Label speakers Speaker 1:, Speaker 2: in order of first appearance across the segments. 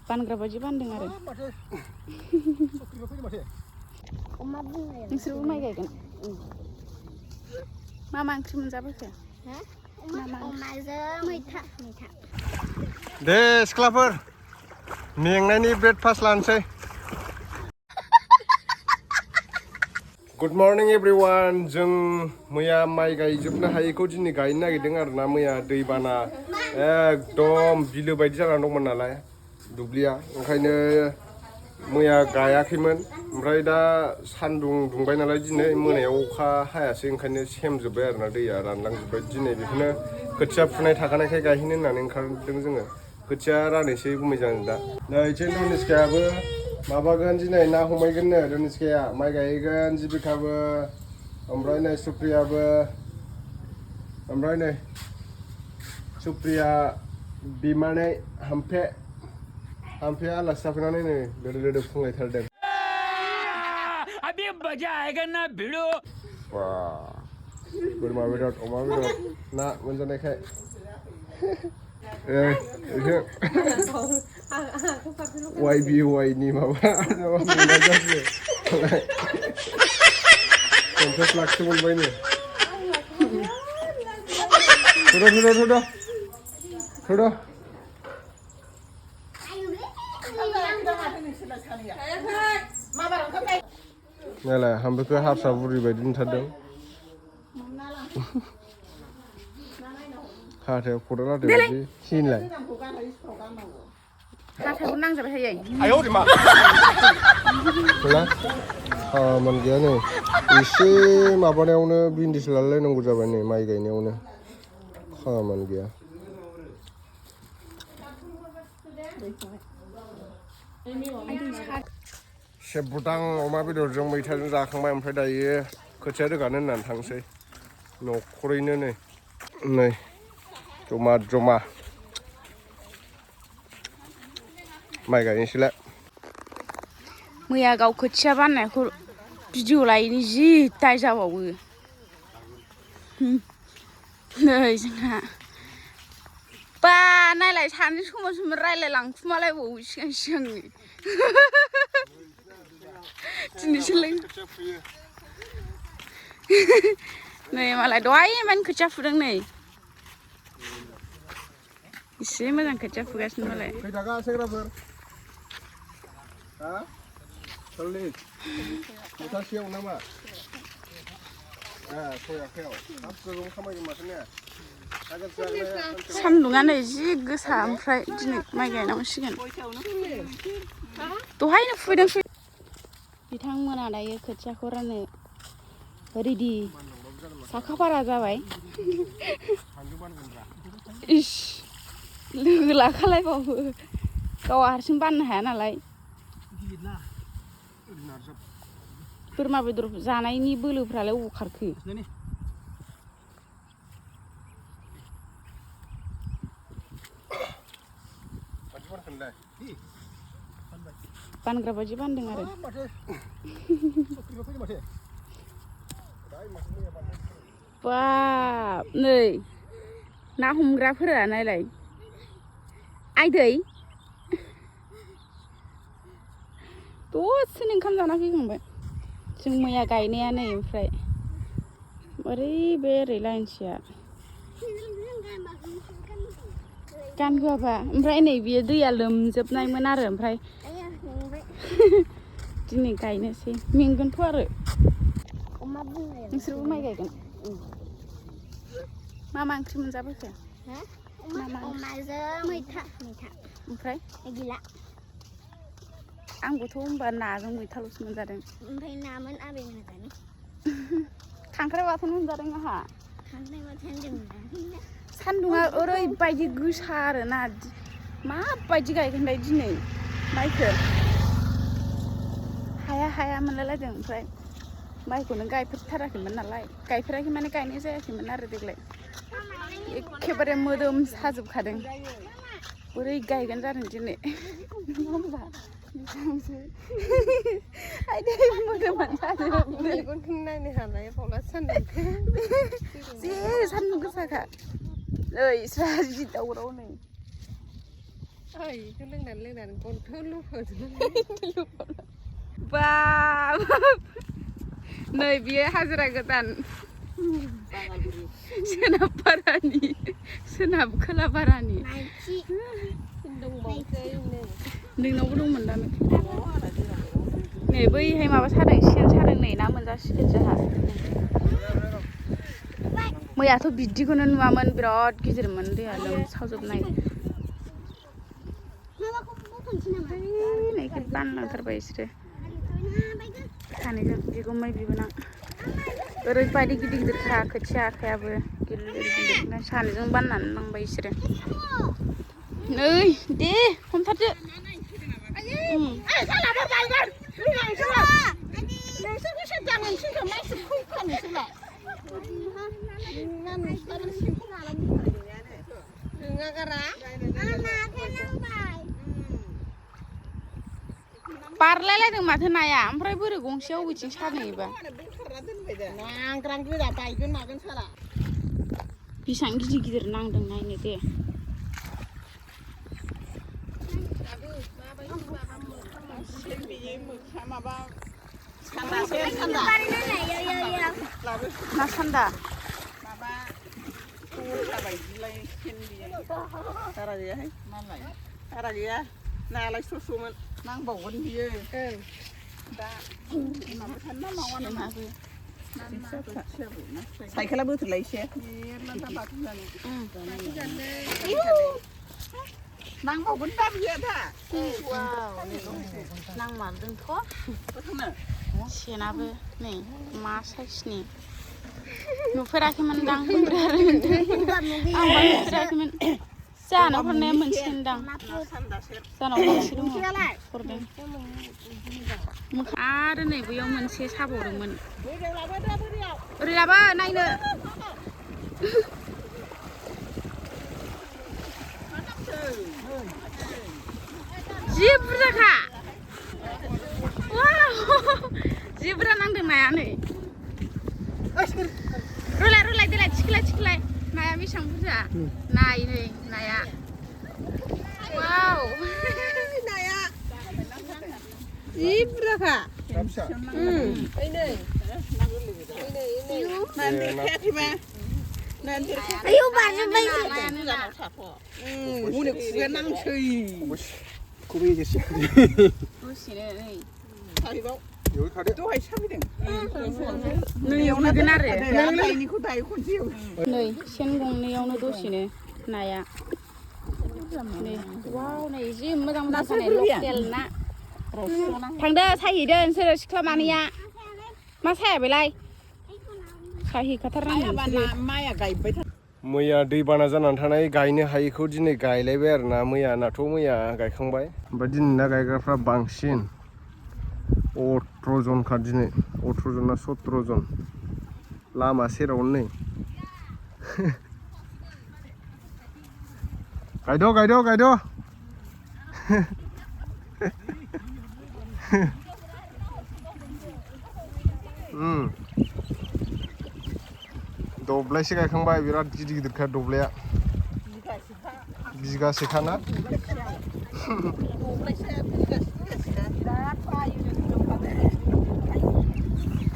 Speaker 1: बानग्रा बायदि बानदों आरो नोंसोरबो माइ गायगोन मा मा ओंख्रि मोनजाबोखो
Speaker 2: अमाजों मैथा
Speaker 3: दे सिख्लाफोर मेंनायनि ब्रेकफास्ट लानोसै गुड मर्निं एवरीवन जों मैया माइ गायजोबनो हायैखौ दिनै गायनो नागिरदों आरोना मैया दैबाना एकदम बिलो बायदि जानानै दंमोन नालाय दुब्लिया ओंखायनो मैया गायाखैमोन ओमफ्राय दा सान्दुं दुंबाय नालाय दिनै मोनायाव अखा हायासै ओंखायनो सेमजोब्बाय आरोना दैया रानलांजोब्बाय दिनै बेखौनो खोथिया फुनाय थाखानायखाय गायहैनो होननानै ओंखारदों जोङो खोथिया रानैसै गुमै जानो दा नै दनिसकायाबो माबागोन दिनै ना हमहैगोननो दनिसकाया माइ गायहैगोन जिबिकाबो ओमफ्राय नै सुप्रियाबो ओमफ्राय नै सुप्रिया बिमानै हाम्फेया आलासि जाफैनानै नै लोदो फुंलायथारदों बोरमा बेदर अमा बेदर ना मोनजानायखाय YBY नि माबा 50 लाखसो मोनबायनो थुद' नालाय हाम्फेखौ हारसा बुरि बायदि नुथारदों हाथायाव खदाल हाथाय बायदि सिनलाय
Speaker 1: हाथायाव नांजाबाय थायो
Speaker 3: खामानि गैया नै एसे माबानायावनो बिन्दिसो लालायनांगौ जाबाय नै माइ गायनायावनो खामानि गैया सेबुदां अमा बेदरजों मैथाजों जाखांबाय ओमफ्राय दायो खोथिया रोगानो होननानै थांसै न'खरैनो नै जमा माइ गायनोसैलाय
Speaker 1: मैया गाव खोथिया बाननायखौ भिडिअ लायैनि जि दाय जाबावो नै जोंहा बा नायलाय सानै समाव रायलायलांखुमालायबावो सिगांनि दिनैसोलाय नै मालाय दहायनिफ्रायनो खोथिया फुदों नै एसे मोजां खोथिया फुगासिनो मालाय सान्दुङा नै जि गोसा ओमफ्राय दिनै माइ गायनांसिगोन दहायनो फुदों बिथांमोना दायो खोथियाखौ राननो रेडि साखाफारा जाबाय इस लोगो लाखालायबावो गाव हारसिं बाननो हाया नालाय बोरमा बेदर जानायनि बोलोफ्रालाय अबाव खारखो बानग्रा बायदि बानदों आरो बाब नै ना हमग्राफोरा नायलाय आइदै दसेनो ओंखाम जाना फैखांबाय जों मैया गायनाया नै ओमफ्राय ओरै लाइनसेया गानहोआबा ओमफ्राय नै बियो दैया लोमजोबनायमोन आरो ओमफ्राय दिनै गायनोसै मेंगोनथ' आरो नोंसोरबो माइ गायगोन मा मा ओंख्रि मोनजाबोखो
Speaker 2: अमाजों मैथा
Speaker 1: ओमफ्राय
Speaker 2: गैला
Speaker 1: आंबोथ' होनबा नाजों मैथाल'सो मोनजादों
Speaker 2: ओमफ्राय नामोन आबै मोजां
Speaker 1: खांख्राइ बाथोन मोनजादों आंहा
Speaker 2: सान्दुङा
Speaker 1: ओरैबायदि गोसा आरोना माबायदि गायगोनलाय दिनै माइखौ हाया मोनलायलायदों ओमफ्राय माइखौनो गायफेरथाराखैमोन नालाय गायफेराखै माने गायनाय जायाखैमोन आरो देग्लाय एखेबारे मोदोम साजोबखादों बोरै गायगोन जादों दिनै आइदै मोदोमानो साजोबो
Speaker 4: मेगनखौनो नायनो हानाय बावला सान्दुंखौ
Speaker 1: जे सान्दुं गोसाखा नै स्रा जि दावराव नै
Speaker 4: Cái lưng đàn con thớt lúc rồi.
Speaker 1: Bab. नै बियो हाजिरा गोदान सोनाब पारानि सोनाब खोला पारानि नोंनावबो दंमोन दा नै बैहाय माबा सादों सेन सादों नै ना मोनजासिगोन जोंहा मैयाथ' बिदिखौनो नुवामोन बिराद गिदिरमोन दैया लोमसावजोबनाय नै बानलांथारबाय बिसोरो सानैजों बिगुमै बिबोनां ओरैबायदि गिदिर गिदिरखा खोथिया आखायाबो गिदिर सानैजों बाननानै लांबाय बिसोरो नै दे हमथारदो बारलायलायदों माथो नाया ओमफ्राय बोरै गंसेयाव बबेथिं सादों एबा बेसेबां गिदिर गिदिर नांदों नायनो दे ना सान्दा
Speaker 4: बारा गैया नायालाय स'स'मोन नांबावगोन बियो दा साइकेला बोथोरलाय एसे नांबावगोन दा बियो दा
Speaker 1: नांमारदोंथ' सेनाबो नै मा साइसनि नुफेराखैमोन दां आंबो नुफेराखैमोन जानाव हरनाया मोनसे होनदां जानाव मोनसे दङ हरदों आरो नै बैयाव मोनसे साबावदोंमोन ओरै लाबो नायनो जि बुरजाखा जि बुरजा नांदों नाया नै रुलाय देलाय थिखोलाय नाया बेसेबां बुरजा नाय नै नाया वाव
Speaker 4: नाया जि बुरजाखा
Speaker 2: आयौ बारजोब्बाय
Speaker 4: हनै खुगाया नांसै
Speaker 1: दसेनो नै
Speaker 4: दहाय साफैदों
Speaker 1: नैयाव नुगोन आरो
Speaker 4: नै
Speaker 1: सेन गंनैयावनो दसेनो नाया नै वाव नै जि मोजां जानाय लकेल ना थांदो सायहैदो नोंसोरो सिख्ला मानैया मा साया बेलाय सायहैखाथारनांगोन
Speaker 4: माइया गायबाय
Speaker 3: मैया दैबाना जानानै थानाय गायनो हायैखौ दिनै गायलायबाय आरोना मैयानाथ' मैया गायखांबाय ओमफ्राय दिनैना गायग्राफ्रा बांसिन 18 जनखा दिनै 18 जन ना 17 जन लामा सेरावनो नै गायद' दब्लायसे गायखांबाय बिराद गिदिरखा दब्लाया बिगासेखा ना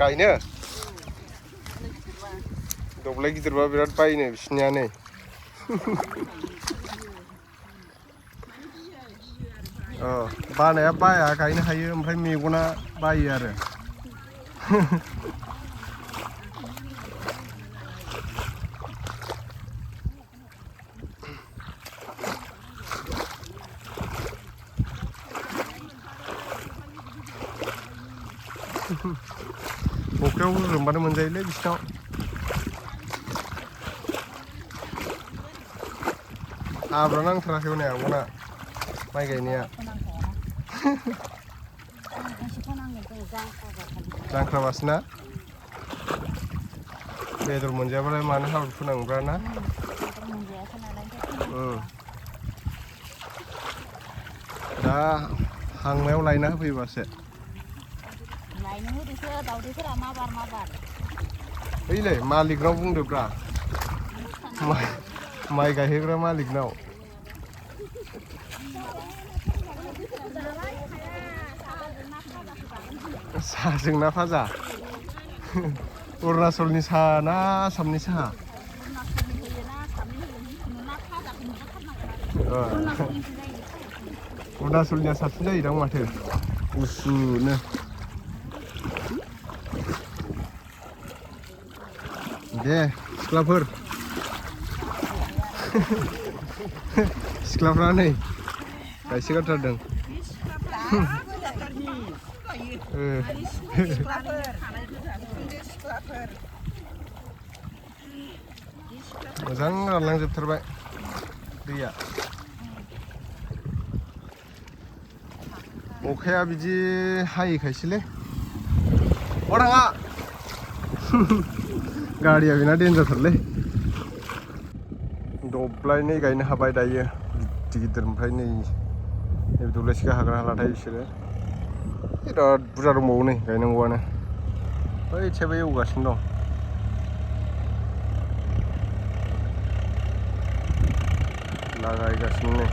Speaker 3: गायनो दब्लाय गिदिरबा बिराद बायनो बिसिनिया नै बानाया बाया गायनो हायो ओमफ्राय मेगना बायो आरो फख्रियाव रुजुमबानो मोनजायोलै बिसिनाव हाब्रा नांथाराखै हनै आब'ना माइ गायनाया जांख्राबासो ना बेदर मोनजायाबालाय मानो हाब्रु फोनांब्रा ना दा हांमायाव लायना होफैबासो ओइलै मालिकनाव बुंदोब्रा माइ गायहोग्रा मालिकनाव साजों ना फाजा अरुणाचलनि साहा ना आसामनि साहा अरुणाचलनिया साबसिन जायोदां माथो गुसुनो दे सिख्लाफोर सिख्लाफ्रा नै गायसो गारथारदों मोजां रानलांजोबथारबाय दैया अखाया बिदि हायैखायसोलै अराङा गारिया बेना देन्जारथारलै दब्लायनै गायनो हाबाय दायो गिदिर गिदिर ओमफ्राय नै दब्लायसेखौ हाग्रा हालाथाय बिसोरो बिराद बुरजा दंबावो नै गायनांगौआनो बैथिंबो एवगासिनो दं लागायगासिनो नै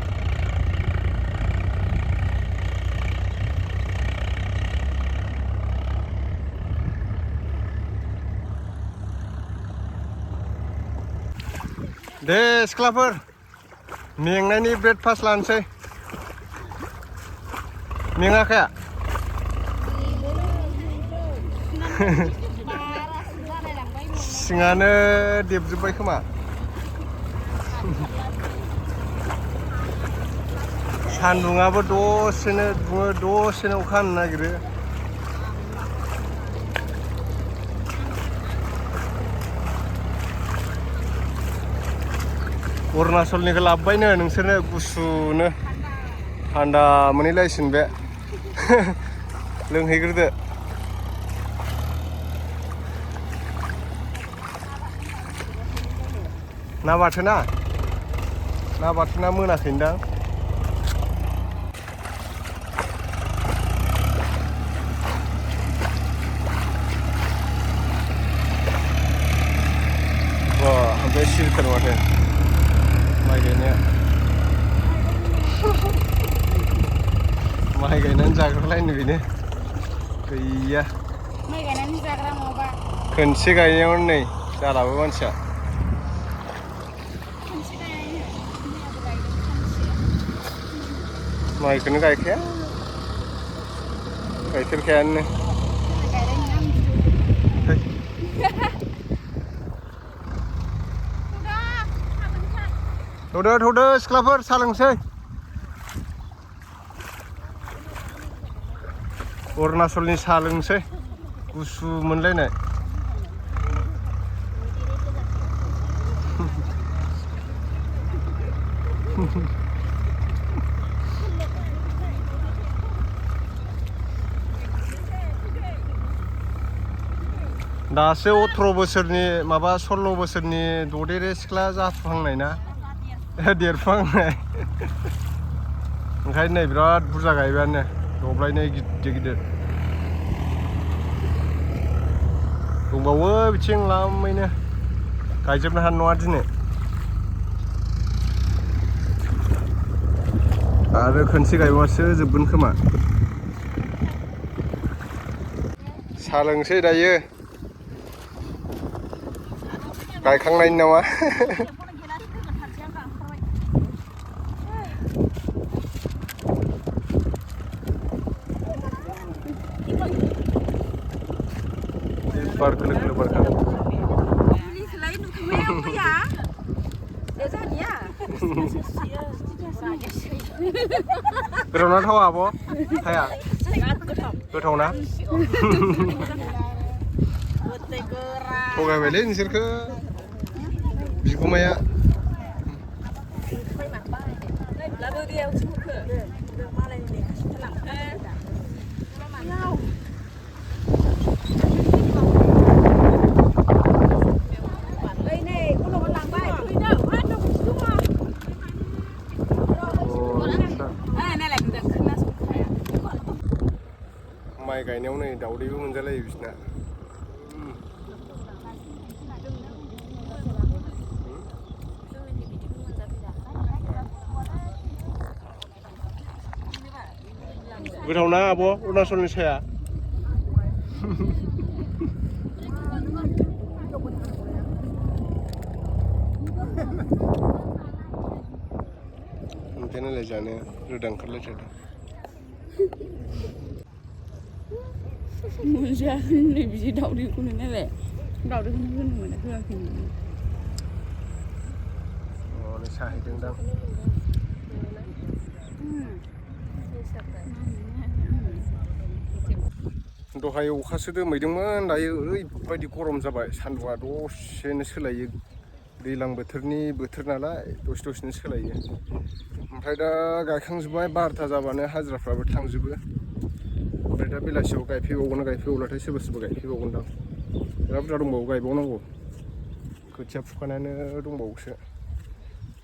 Speaker 3: दे सिख्लाफोर मेंनायनि ब्रेकफास्ट लानोसै मेङाखै सिङानो देबजोब्बाय खोमा सान्दुङाबो दसेनो दुङो दसेनो अखा हानो नागिरो अरुणाचलनिखौ लाबोबायनो नोंसोरनो गुसुनो थान्दा मोनहैलायसिन बे लोंहैग्रोदो ना बाथोना मोनाखैदां ओमफ्राय सिरिथार माथो माइ गायनाया माइ गायनानै जाग्रालायनो बेनो गैया
Speaker 1: माइ गायनानै जाग्रा नङाबा
Speaker 3: खनसे गायनायावनो नै जालाबो मानसिया माइखौनो गायखाया गायफेरखायानो थौदो सिख्लाफोर साहा लोंसै अरुणाचलनि साहा लोंसै गुसु मोनलायनाय दासो 18 बोसोरनि माबा 16 बोसोरनि ददेरे सिख्ला जाफुहांनाय ना देरफुहांनाय ओंखायनो नै बिराद बुरजा गायबायानो दब्लायनै गिदिर गिदिर दंबावो बिथिं लामैनो गायजोबनो हानाय नङा दिनै आरो खनसे गायबासो जोबगोन खोमा साहा लोंसै दायो गायखांनायनि नामा बार खोलो खोलो बारखा गोथावना थावा आब' थाया गोथावना थगायबायलै नोंसोरखौ बिगुमाया माइ गायनायाव नै दावदैबो मोनजालायो बिसिना गोथाव ना आब' अरुणाचलनि साया ओंखायनोलाय जानो रोदा ओंखारलायथारदों
Speaker 1: मोनजायाखै नै बिदि दावदैखौनो नालाय दावदैखौनो होनो मोना होआखै नोङो
Speaker 3: अ साहैदों दां दहाय अखासो दोमैदोंमोन दायो ओरैबायदि गरम जाबाय सान्दुंआ दसेनो सोलायो दैज्लां बोथोर नालाय दसेनो सोलायो ओमफ्राय दा गायखांजोब्बाय 12था जाबानो हाजिराफ्राबो थांजोबो ओमफ्राय दा बेलासियाव गायफैबावब्लाथाय सोरबा गायफैबावगोनदां बिराद बुरजा दंबावो गायबावनांगौ खोथिया फुखानायानो दंबावोसो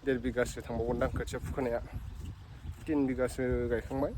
Speaker 3: 1.5 बिगासो थांबावगोनदां खोथिया फुखानाया 3 बिगासो गायखांबाय